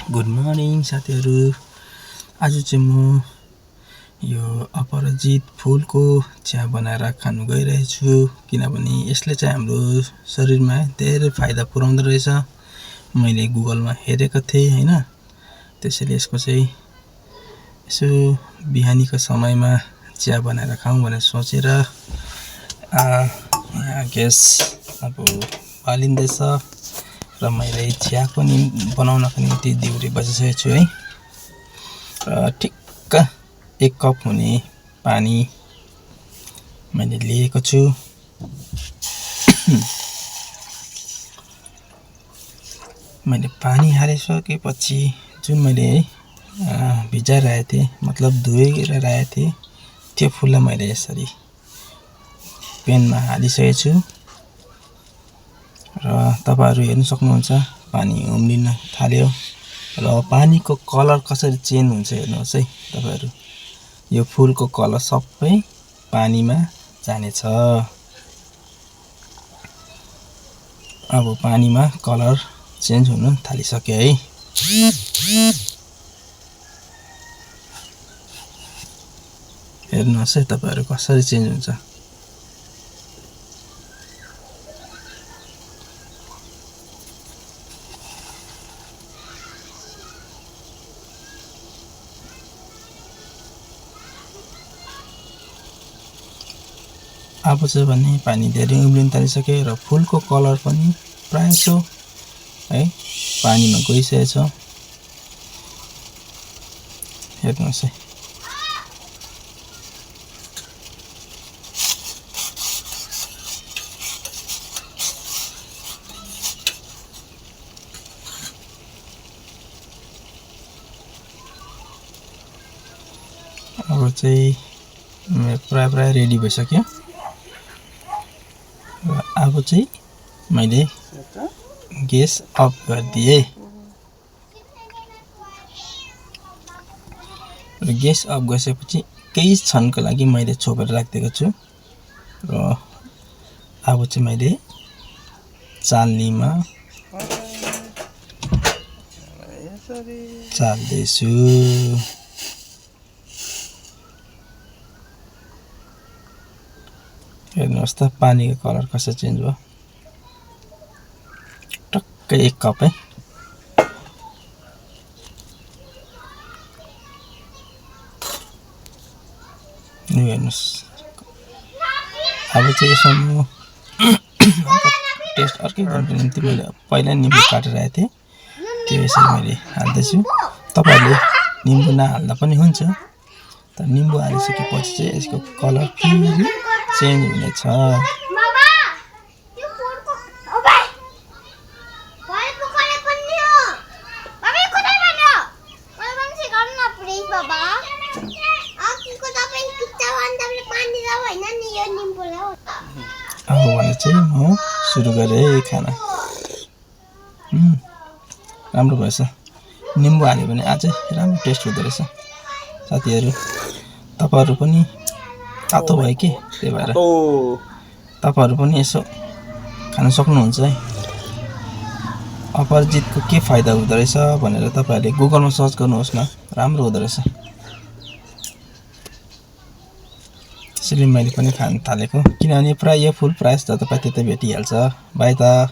Good morning साथीहरू। आज चाहिँ म यो अपराजित फुलको चिया बनाएर खानु गइरहेछु, किनभने यसले चाहिँ हाम्रो शरीरमा धेरै फाइदा पुर्याउँदो रहेछ। मैले गुगलमा हेरेको थिएँ हैन, त्यसैले यसको चाहिँ यसो बिहानीको समयमा चिया बनाएर खाऊँ भनेर सोचेर यहाँ ग्यास अब बालिँदैछ र मैले चियाको बनाउनको निम्ति दिउरे बसिसकेको छु है। र ठिक्क 1 कप हुने पानी मैले लिएको छु। मैले पानी हालिसकेपछि जुन मैले भिजाएर राखेको थिएँ, मतलब धोएर राखेको थिएँ, त्यो फुललाई मैले यसरी पेनमा हालिसकेको छु र तपाईहरु हेर्न सक्नुहुन्छ पानी उम्लिन थाल्यो र पानीको कलर कसरी चेन्ज हुन्छ हेर्नुहोस् है तपाईहरु। यो फुलको कलर सबै पानीमा जानेछ। अब पानीमा कलर चेन्ज हुन थालिसक्यो है। हेर्नुहोस् है तपाईहरु कसरी चेन्ज हुन्छ। अब चाहिँ भने पानी धेरै उम्लिन थालिसक्यो र फुलको कलर पनि प्राय जसो है पानीमा गइसकेको छ। हेर्नुहोस् है। अब चाहिँ प्राय रेडी भइसक्यो। अब चाहिँ मैले ग्यास अफ गरिदिएँ र ग्यास अफ गरिसकेपछि केही क्षणको लागि मैले छोपेर राखिदिएको छु र अब चाहिँ मैले चाल्नीमा चाल्दैछु। हेर्नुहोस् त पानीको कलर कसरी चेन्ज भयो। टक्कै 1 कप है। यो हेर्नुहोस्। अब चाहिँ यसमा टेस्ट अर्कै गर्नको निम्ति मैले पहिला निम्बु काटेर राखेको थिएँ, त्यो यसरी मैले हाल्दैछु। तपाईहरुले निम्बु नहाल्दा पनि हुन्छ, तर निम्बु हालिसकेपछि चाहिँ यसको कलर फेरि चेन्ज हुनेछ। अब भने चाहिँ म सुरु गरेँ खाना। राम्रो भएछ। निम्बु हाल्यो भने अझै राम्रो टेस्ट हुँदो रहेछ। साथीहरु तपाईहरु पनि तातो भयो कि, त्यही भएर तपाईहरु पनि यसो खान सक्नुहुन्छ है। अपराजितको के फाइदा हुँदो रहेछ भनेर तपाईहरुले गुगलमा सर्च गर्नुहोस् न, राम्रो हुँदो रहेछ। त्यसैले मैले पनि खान थालेको, किनभने प्राय यो फुल प्रायः जस्तो तपाईँ त्यतै भेटिहाल्छ। बाइ त।